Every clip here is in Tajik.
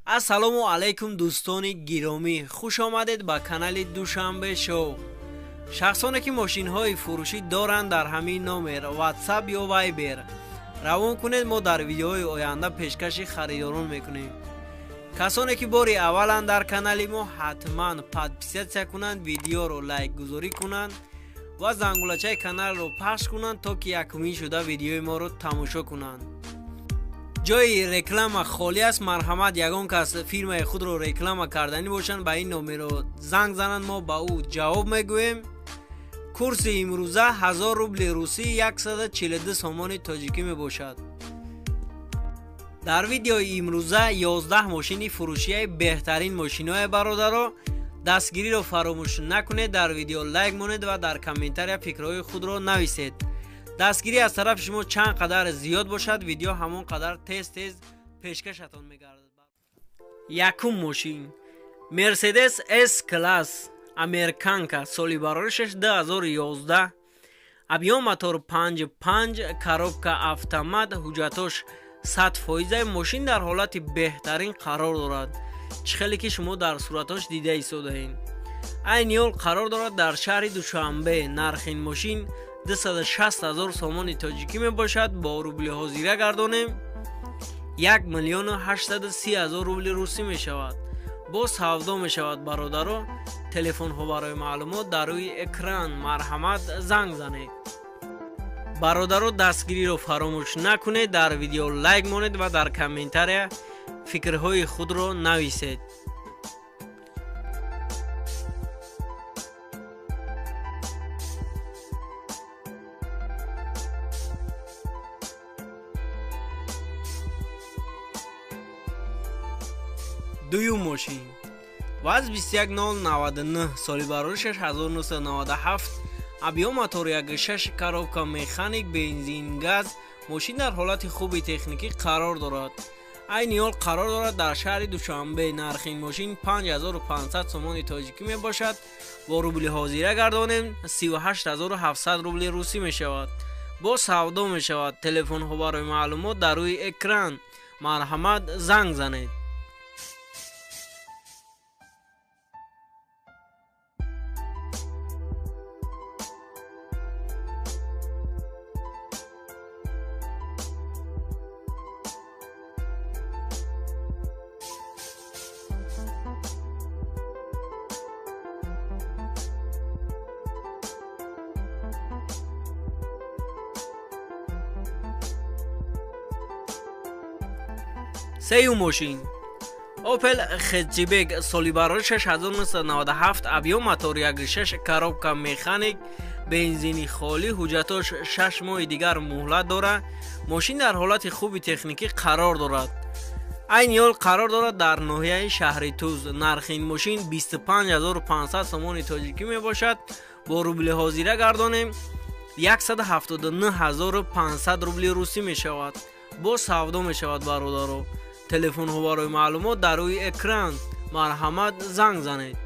Ассалому алайкум дӯстони гиромӣ, хуш омадед ба канали Душанбе Шоу. Шахсоне ки мошинҳои фурӯшӣ доранд, дар ҳамин номер WhatsApp ё Viber равон кунед, мо дар видеоҳои оянда пешкаши харидорон мекунем. Касоне ки бори авваланд дар канали мо, ҳатман подписаться кунанд, видеоро лайкгузорӣ кунанд ва зангулачаи каналро пахш кунанд, то ки якумин шуда видеои моро тамошо кунанд. Ҷои реклама холӣ аст, марҳамат, ягон кас фирмаи худро реклама карданӣ бошанд, ба ин номерро занг зананд, мо ба ӯ ҷавоб мегӯем. Курси имрӯза 1000 рубли русӣ 142 сомони тоҷикӣ мебошад. Дар видеои имрӯза 11 мошини фурӯшияи беҳтарин мошиноe бародаро. Дастгириро фаромӯш накунед, дар видео лайк монед ва дар комментария фикрҳои худро нависед. Дастгирӣ аз тарафи шумо чанд қадар зиёд бошад, видео ҳамон қадар тез тез пешкашатон мегардад. Якум мошин Мерседес С класс американка, соли бароришаш 2011, объём мотор 5,5, коробка автомат, ҳуҷҷатош 100%. Мошин дар ҳолати беҳтарин қарор дорад, чӣ хеле ки шумо дар суратҳош дида истодаед. Айни ҳол қарор дорад дар шаҳри Душанбе. Нархи ин мошин 260 ҳазор сомони тоҷикӣ мебошад. Бо рубли ҳозира гардонем, 1 миллиону 830 ҳазор рубли русӣ мешавад. Боз савдо мешавад бародаро. Телефонҳо барои маълумот дар рӯи экран, марҳамат, занг занед. Бародаро, дастгириро фаромӯш накунед, дар видео лайк монед ва дар комментария фикрҳои худро нависед. Дуюм мошин ВАЗ 21099, соли бароришаш 1997, объём мотор 1,6, коробка механик, бензин, газ. Мошин дар ҳолати хуби техникӣ қарор дорад. Айни ҳол қарор дорад дар шаҳри Душанбе. Нархи ин мошин 5500 сомони тоҷикӣ мебошад. Бо рубли ҳозира гардонем, 38700 рубли русӣ мешавад. Боз савдо мешавад. Телефонҳо барои маълумот дар рӯи экран, марҳамат, занг занед. Сеюм мошин Opel Hatchback, соли бароришаш 1997, объём мотор 1,6, коробка механик, бензини холӣ, ҳуҷҷатош 6 моҳи дигар муҳлат дорад. Мошин дар ҳолати хуби техникӣ қарор дорад. Айни ҳол қарор дорад дар ноҳияи шаҳри Туз. Нархи ин мошин 25500 сомони тоҷикӣ мебошад. Бо рубли ҳозира гардонем, 179500 рубли русӣ мешавад. Боз савдо мешавад бародаро. Телефонҳо барои маълумот дар рӯи экран, марҳамат, занг занед.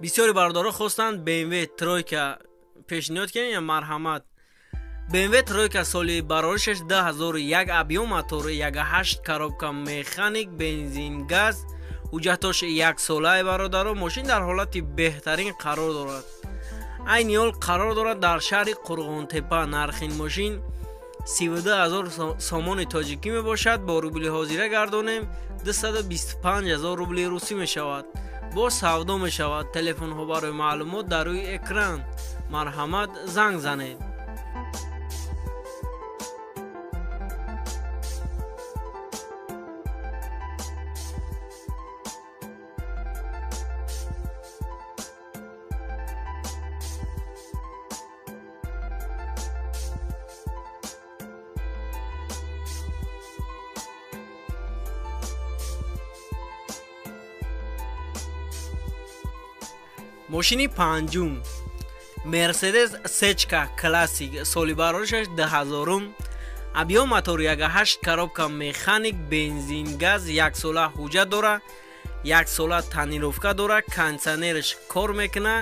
Бисёри бародаро хостанд BMW тройка пешниҳод кунем, марҳамат. BMW тройка, соли бароришаш 2001, объём мотор 1,8, коробка механик, бензин, газ, ҳуҷҷатош яксолаи бародаро. Мошин дар ҳолати беҳтарин қарор дорад. Айни ҳол қарор дорад дар шаҳри Қурғонтепа. Нархи ин мошин 32 ҳазор сомони тоҷикӣ мебошад. Бо рубли ҳозира гардонем, 225 ҳазор рубли русӣ мешавад. Боз савдо мешавад. Телефонҳо барои маълумот дар рӯи экран, марҳамат, занг занед. Мошини панҷум Мерседес Сечка Классик, соли бароришаш 2000, объём мотор 1.8, коробка механик, бензин газ, яксола ҳуҷҷат дора, яксола тонировка дора, кондитсионераш кор мекуна,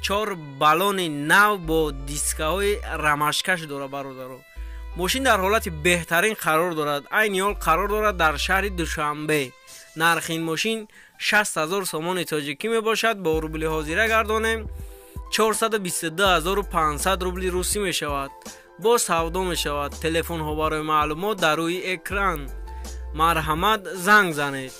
4 баллони нав бо дискаҳои рамашкаш дора бародаро. Мошин дар ҳолати беҳтарин қарор дорад. Айни ҳол қарор дорад дар шаҳри Душанбе. Нархи ин мошин 60 000 сомони тоҷикӣ мебошад. Бо рубли ҳозира гардонем 422 500 рубли русӣ мешавад. Бо савдо мешавад. Телефонҳо барои маълумот дар рӯи экран. Марҳамат, занг занед.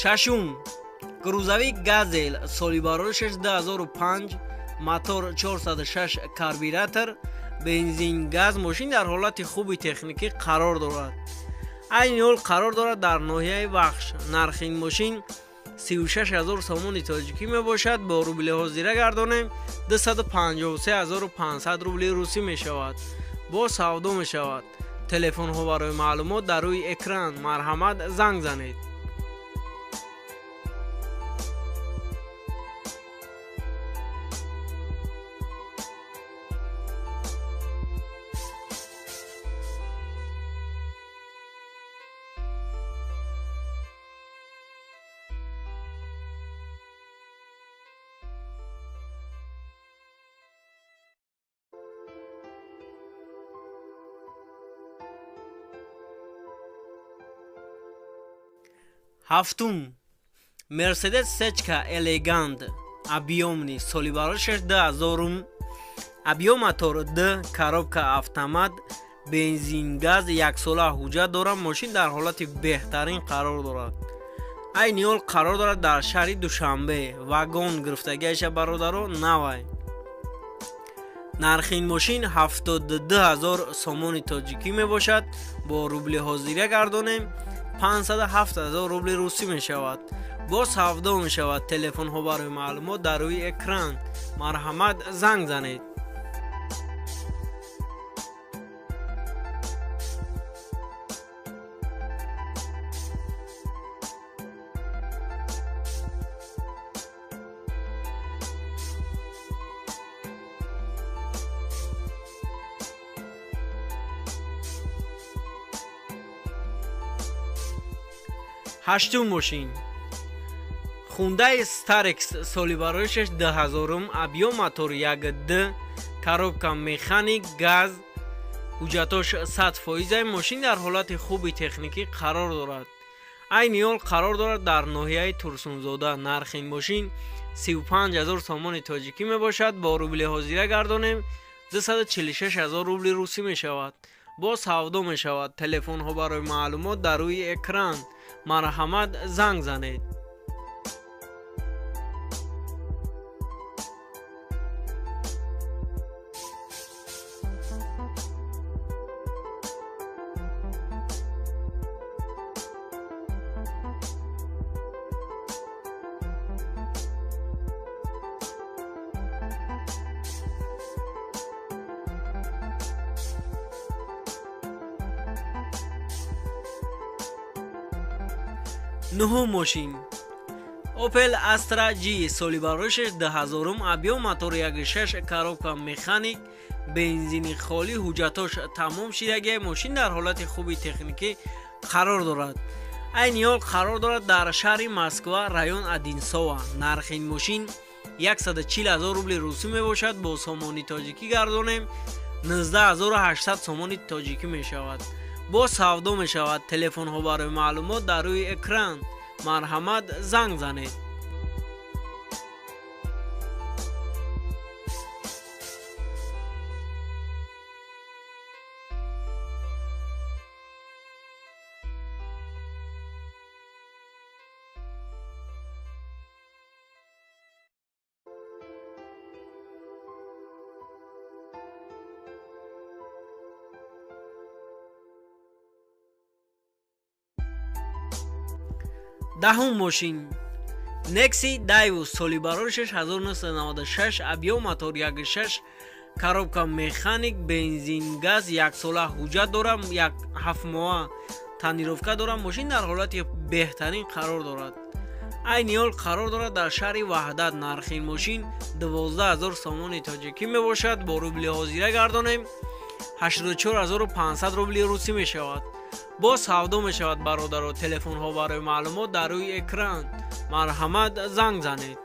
Шашум грузовик Газел, соли бароришаш 2005, мотор 406, карбюратор, бензин газ. Мошин дар ҳолати хуби техникӣ қарор дорад. Айни ҳол қарор дорад дар ноҳияи Вахш. Нархи ин мошин 36 000 сомони тоҷикӣ мебошад. Бо рубли ҳозира гардонем 253 500 рубли русӣ мешавад. Бо савдо мешавад. Телефонҳо барои маълумот дар рӯи экран. Марҳамат, занг занед. Ҳафтум Мерседес Сечка Элегант объёмный, соли бароришаш 2000, объём мотор 2, коробка автомат, бензин газ, яксола ҳуҷҷат дорад. Мошин дар ҳолати беҳтарин қарор дорад. Айни ҳол қарор дорад дар шаҳри Душанбе. Вагон гирифтагиаша бародаро, навай. Нархи ин мошин 72 000 сомони тоҷикӣ мебошад. Бо рубли ҳозира гардонем 507 000 рубли русӣ мешавад. Бо савдо мешавад. Телефонҳо барои маълумот дар рӯи экран. Марҳамат, занг занед. Ҳаштум мошин Хундай Старекс, соли бароришаш 2000, объём мотор 1.2, коробка механик, газ, ҳуҷҷатош 100%. Мошин дар ҳолати хуби техникӣ қарор дорад. Айни ҳол қарор дорад дар ноҳияи Турсунзода. Нархи ин мошин 35 000 сомони тоҷикӣ мебошад. Бо рубли ҳозира гардонем 246 000 рубли русӣ мешавад. Бо савдо мешавад. Телефонҳо барои маълумот дар рӯи экран. Марҳамат, занг занед. Нуҳум мошин Opel Astra G, соли бароришаш 2000, объём мотор 1.6, коробка механик, бензини холӣ, ҳуҷҷатош тамом шидагия. Мошин дар ҳолати хуби техникӣ қарор дорад. Айни ҳол қарор дорад дар шаҳри Москва, район Одинцово. Нархи ин мошин 140 000 рубли русӣ мебошад. Бо сомони тоҷикӣ гардонем 19 800 сомони тоҷикӣ мешавад. Бо савдо мешавад. Телефонҳо барои маълумот дар рӯи экран. Марҳамат, занг занед. Даҳум мошин Nexi Daewoo соли бароришаш 1996, объем мотор 1.6, коробка механик, бензин, газ, яксола ҳуҷҷат дорад, як ҳафтмоҳа тонировка дорад. Мошин дар ҳолати беҳтарин қарор дорад. Айни ҳол қарор дорад дар шаҳри Ваҳдат. Нархи ин мошин 12 000 сомони тоҷикӣ мебошад. Бо рубли ҳозира гардонем, 84 500 рубли русӣ мешавад. Боз савдо мешавад, бародаро. Телефонҳо барои маълумот дар рӯи экран, марҳамат, занг занед.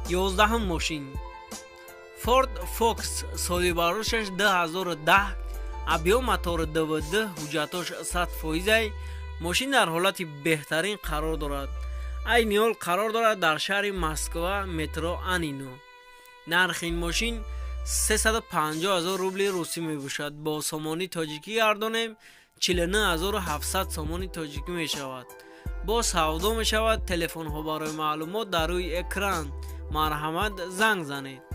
11-ум мошин Ford Focus соли бароришаш 2010, объем мотор 2.2, ҳуҷҷатош 100%-ай. Мошин дар ҳолати беҳтарин қарор дорад. Айни ҳол қарор дорад дар шаҳри Москва, метро Анино. Нархи ин мошин 350 000 рубли русӣ мебошад. Бо сомонии тоҷикӣ гардонем, 49 700 сомони тоҷикӣ мешавад. Боз савдо мешавад. Телефонҳо барои маълумот дар рӯи экран, марҳамат, занг занед.